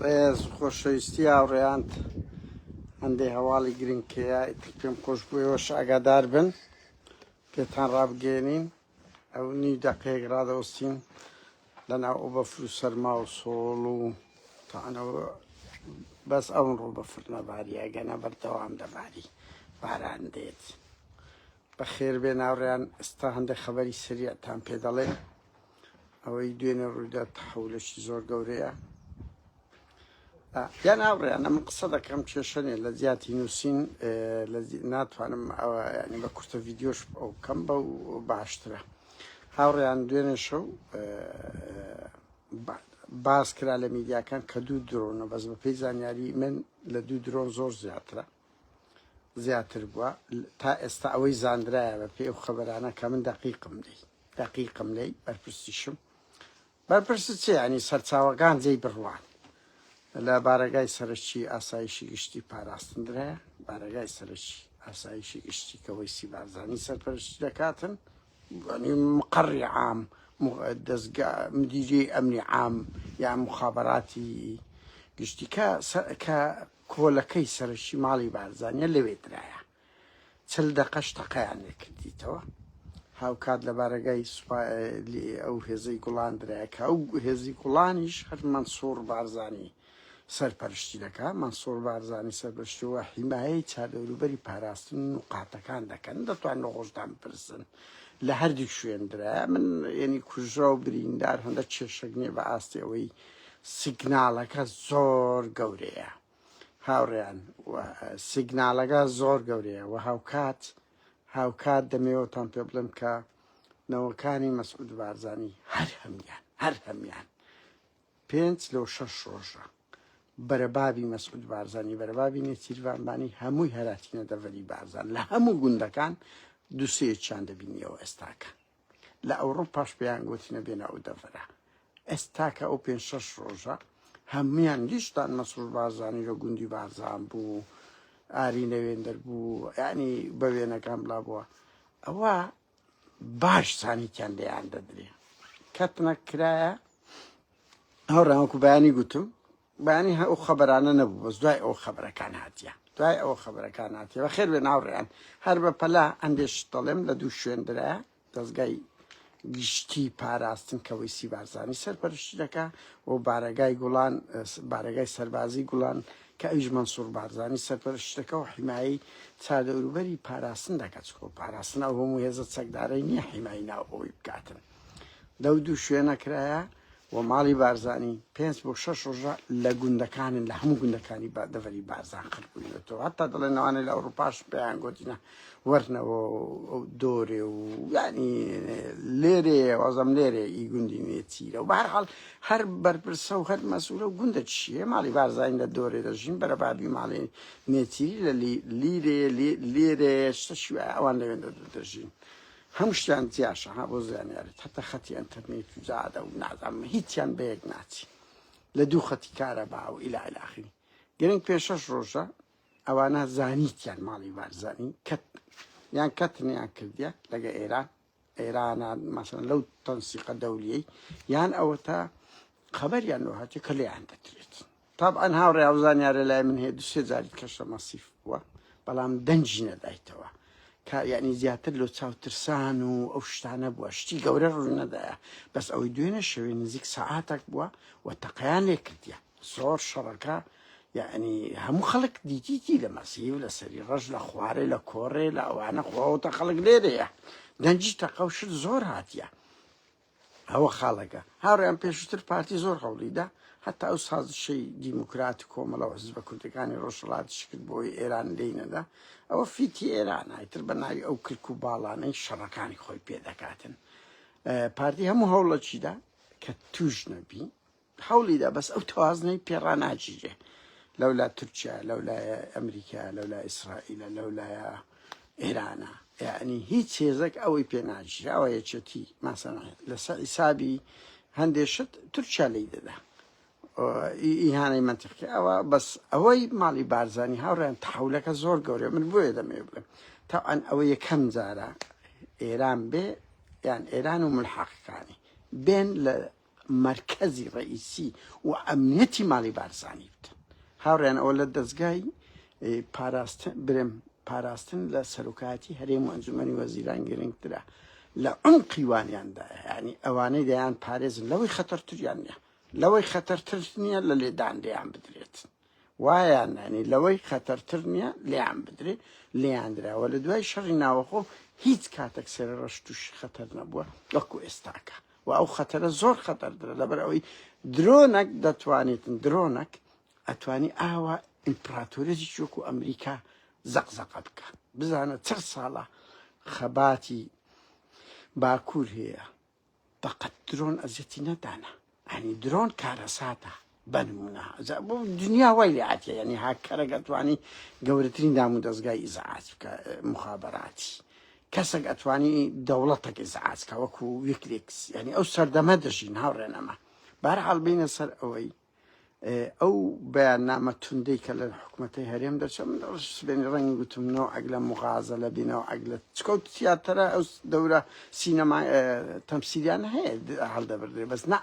ڕێز و خۆشەویستی هاوڕێیانت هەندێ هەواڵی گرنگ هەیە ئیتر پێم خۆش بوو ئێوەش ئاگادار بن پێتان ڕابگەێنین ئەو نیو دەقەیەک ڕادەوەستین لەناو ئەو بەفر و سەرما و سۆڵ و تانەوە بەس ئەوڕۆ بەفر نەباری ئەگەنە بەردەوام دەباری باران دێت بەخێر بێن هاوڕێیان ئێستا هەندێک خەبەری سریعتان پێ دەڵێم ئەوەی دوێنێ ڕوویدا تەحولێکی زۆر گەورەیە یان هاوڕێیان ئەمن قسە دەکەم کێشە نیە لە جیاتی نووسین ناتوانم ئەوە ینی بە کورتە ڤیددیۆش ئەو بکەم بە باشترە هاوڕێیان دوێنێ شەو باس کرا لە میدیاکان کە دوو درۆنە بەس بە پێی زانیاری من لە دوو درۆن زۆر زیاترە زیاتر بووە تا ئێستا ئەوەی زانرایە بە پێی ئەو خەبەرانە کە من دەقیقم لی دەقیقم لی بەرپرسیشم بەرپرس چێ ینی سەرچاوەکان جێی بڕوان لە بارەگای سەرەکی ئاسایشی گشتی پاراستن درایە بارەگای سەرەکی ئاسایشی گشتی کە وەیسی بارزانی سەرپەرشتی دەکاتن ینی مقەڕی عام دەزگا مدیری ئەمنی عام یا مخابراتی گشتی کە کە کۆلەکەی سەرەکی ماڵی بارزانیە لەوێ درایە 40 دەقەش تەقەیان لێکردیتەوە هاوکات لە بارەگای سوپا ئەو هێزەی گوڵان درایە کە ئەو هێزی گوڵانیش هەر مەنسوڕ بارزانی سەرپەرشتی دەکا مەنسوڕ بارزانی سەرپەرشتیوە حیمایەی چاردەوروبەری پاراستن و قاتەکان دەکەن دەتوان لە خۆشتان بپرسن لە هەردوو شوێن درایە من یعنی کوژرا و بریندار هەندە کێشەک نییە بە ئاستی ئەوەی سیگناڵەکە زۆر گەورەیە هاوڕێیان سیگناڵەکە زۆر گەورەیە و هاوکات هاوکات دەمەوەتان پێ بڵێم کە نەوەکانی مەسعود بارزانی هەر هەمیان هەر هەمیان پێنج لۆ شەش ڕۆژە بەرەبابی مەسعود بارزانی بەرەبابی نێچیرڤانبانی هەمووی هەراتینە دەڤەری بارزان لە هەموو گوندەکان دوسێکیان دەبینیەوە ئێستاکە لە ئەوڕۆپاش پێیان گوتینە بێنە ئەو دەڤەرە ئێستاکە ئەو پێنج شەش ڕۆژە هەمویان لیشتان مەسرور بارزانی لە گوندی بارزان بوو ئاری نەوێندەر بوو ینی بە وێنەکان بلا بووە ئەوە باش زانیتیان لێیان دەدرێ کەتنە کرایە هاوڕێیان وەکو بەیانی گوتم بەیانی ئەو خەبەرانە نەبوو بەس دوای ئەو خەبەرەکان هاتیە دوای ئەو خەبەرەکان هاتیە بە خێر بێن هاوڕێیان هەر بە پەلە هەندێک شت دەڵێم لە دوو شوێن درایە دەستگای گشتی پاراستن کە وەیسی بارزانی سەرپەرشتی دەکا و بارەگای گوڵان بارەگای سەربازی گوڵان کە ئەویش مەنسوور بارزانی سەرپەرشتی دەکا و حیمایەی چاردەوروبەری پاراستن دەکات چکۆ پاراستن ئەو هەموو هێزە چەکدارەی نییە حیمای ناو ئەوەی بکاتن لەو دوو شوێنە کرایە و ماڵی بارزانی پێنج بۆ شەش ڕۆژە لە گوندەکانن لە هەموو گوندەکانی با دەڤەری بارزان قڕ بووینەتەوە هەتا دەڵێن ئەوانەی لە ئەوروپاش پێیان گۆتینە وەرنەوە ئەو دۆرێ و یعنی لێرێ وازم لێرێ ئی گوندی نێچیرە و بەهەرحاڵ هەر بەرپرسە و هەر مەسئولە و گوندە چییە ماڵی بارزانی لە دۆرێ دەژین بەرەبابی ماڵی نێچیری لە لیرێ لێرێ شتەشی وایە ئەوان لەوێندە دەژین هەموو شتیان جیاشە ها بۆ زانیاریت هەتا خەتی ئەنتەرنێت و جادە و نازانم هیچیان بە یەک ناچی لە دوو خەتی کارەبا و ئیلا ئیلاخری گرنگ پێ شەش ڕۆژە ئەوانە زانیتیان ماڵی بارزانی کەت یان کەتنیان کردیە لەگە ئێران ئێرانە مەسەن لەو تەنسیقە دەولیەی یان ئەوەتا خەبەریان لۆ هاتیە کە لێیان دەترێت تابعەن هاوڕێ ئەو زانیارە لای من هەیە دوو سێ جاری کەشە مەسیف بووە بەڵام دەنگی نەدایتەوە کە یعنی زیاتر لۆ چاوترسان و ئەو شتانە بووە شتی گەورە ڕووی نەدایە بەس ئەوەی دوێنێ شەوێ نزیک سەعاتێک بووە و تەقەیان لێ کردیە زۆر شەڕەکە یعنی هەموو خەڵک دیتیتی لە مەسیف لە سەری ڕەش لە خوارێ لە کۆڕێ لە ئەوانە خۆتە خەڵک لێرەیە دەنگی تەقە و شت زۆر هاتیە ئەوە خاڵەکە هاوڕێیان پێشووتر پارتی زۆر هەوڵیدا هەتا ئەو سازشەی دیموکرات کۆمەڵە و حزبە کوردەکانی ڕۆژهەڵاتیش کرد بۆی ئێران لێی نەدا ئەوە فیتی ئێران ئیتر بە ناوی ئەو کرک و باڵانەی شەڕەکانی خۆی پێ دەکاتن پارتی هەموو هەوڵەکیدا کە توش نەبی هەوڵیدا بەس ئەو تەوازنەی پێ ڕاناگیرێ لەولا تورکیا لەولایە ئەمریکا لەولا ئیسرائیلە لەولایە ئێرانە یعنی هیچ هێزێک ئەوەی پێ ناگیرێ ئەوە یەکێتی ماسەن لەسەر حیسابی هەندێ شت تورکیا لی دەدا ئیهانەی منتیقی ئەوە بەس ئەوەی ماڵی بارزانی هاوڕێن تحولەکە زۆر گەورە من بۆیە دەمەوێ بڵێم تاوان ئەوە یەکەم جارە ئێران بێ یان ئێران و ملحقەکانی بێن لە. مەرکەزی ڕئیسی و ئەمنیەتی ماڵی بارزانی بدەن. هاوڕێیان ئەوە لە دەزگای پاراستن برێم پاراستن لە سەرۆکایەتی هەرێم و ئەنجومەنی وەزیران گرنگترە لە عمقی وانیاندایە، یعنی ئەوانەی دەیان پارێزن لەوەی خەتەرتریان نییە، لەوەی خەتەرتر نییە لە لێدان لێیان بدرێت. وایان ینی لەوەی خەتەرتر نییە لێیان بدرێ لێیان دراوە. لە دوای شەڕی ناوەخۆ هیچ کاتێک سێرە ڕەش تووشی خەتەر نەبووە وەکو ئێستاکە و ئەو خەتەرە زۆر خەتەرترە، لەبەر ئەوەی درۆنەک دەتوانێتن درۆنەک ئەتوانی ئاوا ئیمپراتۆریەتی وەکو ئەمریکا زەقزەقە بکە. بزانە چ ساڵە خەباتی باکوور هەیە بەقەت درۆن ئەزیەتی نەدانە، ینی درۆن کارەساتە بەنمونە بۆ دنیا وای لێ هاتیە، ینی هاککەرەک ئەتوانی گەورەترین دام و دەستگای ئیزعاج بکە مخابراتی، کەسێک ئەتوانی دەوڵەتێک ئیزعاج کە وەکو ویکلیکس، ینی ئەو سەردەمە دەژین هاوڕێنەمە. بارحاڵ بینە سەر ئەوەی ئەو بەیاننامە توندەی کە لە حکومەتی هەرێم دەرچە، من سبێنی ڕەنگی گوتم نەوعێک لە مغازەلە بی، نەوعێک لە چکەوت تیاتەرە ئەو دەورە سینەما تەمسیلیان هەیە هەڵدەبردرێ، بەس نا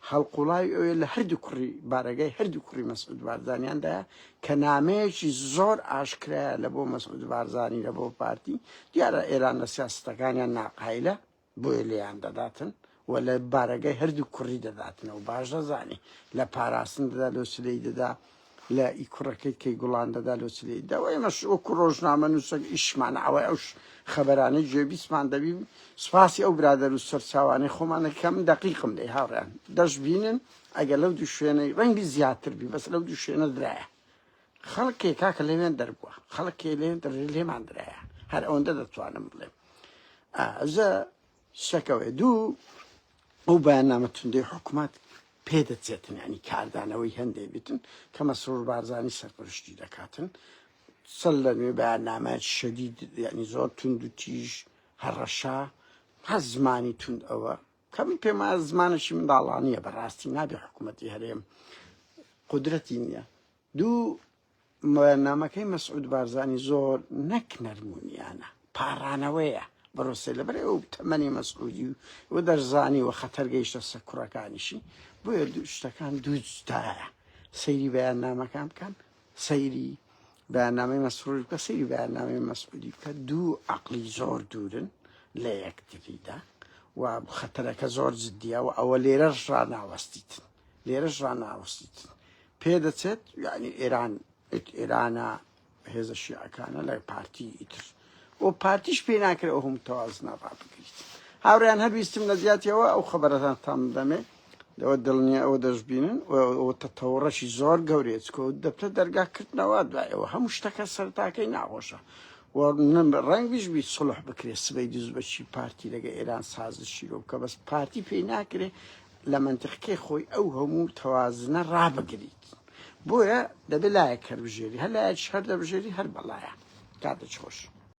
هەڵقوڵاوی ئەوێ لە هەردوو کوڕی بارەگای هەردوو کوڕی مەسعود بارزانیاندایە کە نامەیەکی زۆر ئاشکرایە لە بۆ مەسعود بارزانی لە بۆ پارتی. دیارە ئێران لە سیاستەکانیان ناقایلە، بۆیە لێیان دەداتن و لە بارەگای هەردوو کوڕی دەداتنەوە. باش دەزانی لە پاراستن دەدا لۆ چلەی دەدا، لە ئی کوڕەکەی کەی گوڵان دەدا لۆ چلەی دەدا. ئێمەش وەکو ڕۆژنامە نووسەک ئیشمان ئەوەی ئەو خەبەرانەی گوێبیستمان دەبی. سوپاسی ئەو برادەر و سەرچاوانەی خۆمانە کە من دەقیقم لێی هاوڕێیان دەشبینن ئەگەر لەو دوو شوێنەی ڕەنگی زیاتر بی، بەس لەو دوو شوێنە درایە خەڵکێ کاکە لەوێن دەربووە، خەڵکێ لێن دەر لێمان درایە، هەر ئەوەندە دەتوانم بڵێم. ئازە شەکەوێ دوو ئەو بەیاننامە توندەی حکوومەت پێدەچێتن، ینی کاردانەوەی هەندێک بیتن کە مەسرور بارزانی سەرپەرشتی دەکاتن، سەر لە نوێ بەیاننامە شەدید، ینی زۆر توند و تیژ، هەڕەشە، هەر زمانی توند. ئەوە کە من پێم وایە زمانێکی منداڵانییە بەڕاستی، نابێ حکوومەتی هەرێم قودرەتی نییە. دوو بەیاننامەکەی مەسعود بارزانی زۆر نەک نەرمونیانە، پاڕانەوەیە بڕۆسێ، لەبەر ئەو تەمەنی مەسعودی و دەرزانی و خەتەر گەیشتە سەر کوڕەکانیشی، بۆیە دوو شتەکان دوو جودایە. سەیری بەیاننامەکان بکەن، سەیری بەیاننامەی مەسرور بکە، سەیری بەیاننامەی مەسعودی بکە، دوو عەقڵی زۆر دوورن لە یەکتریدا و خەتەرەکە زۆر جدیە و ئەوە لێرەش ڕاناوەستیتن، لێرەش ڕاناوەستیتن. پێدەچێت یعنی ئێران ئێرانە هێزە شیعەکانە لە پارتی ئیتر و پارتیش پێ ناکرێت ئەو هەموو تەوازنە ڕابگریت. هاوڕێیان هەر ویستم لە زیاتیەوە ئەو خەبەرەتان تام بدەمێ، ئەوە دڵنیا ئەوە دەشبینن ئەوە تەتەوڕەشی زۆر گەورەیە، چکۆ دەبتە دەرگا کردنەوە دوای ئەوە هەموو شتەکە سەرتاکەی ناخۆشە و ڕەنگیش بی سڵح بکرێت سبەی دوز بەچی پارتی لەگە ئێران سازشی لۆ بکە، بەس پارتی پێی ناکرێ لە مەنتقکەی خۆی ئەو هەموو تەوازنە ڕابگریت، بۆیە دەبێت لایەک هەربژێری، هەر لایەکیش هەر دەبژێری هەر بەڵایە. کاتێکی خۆش.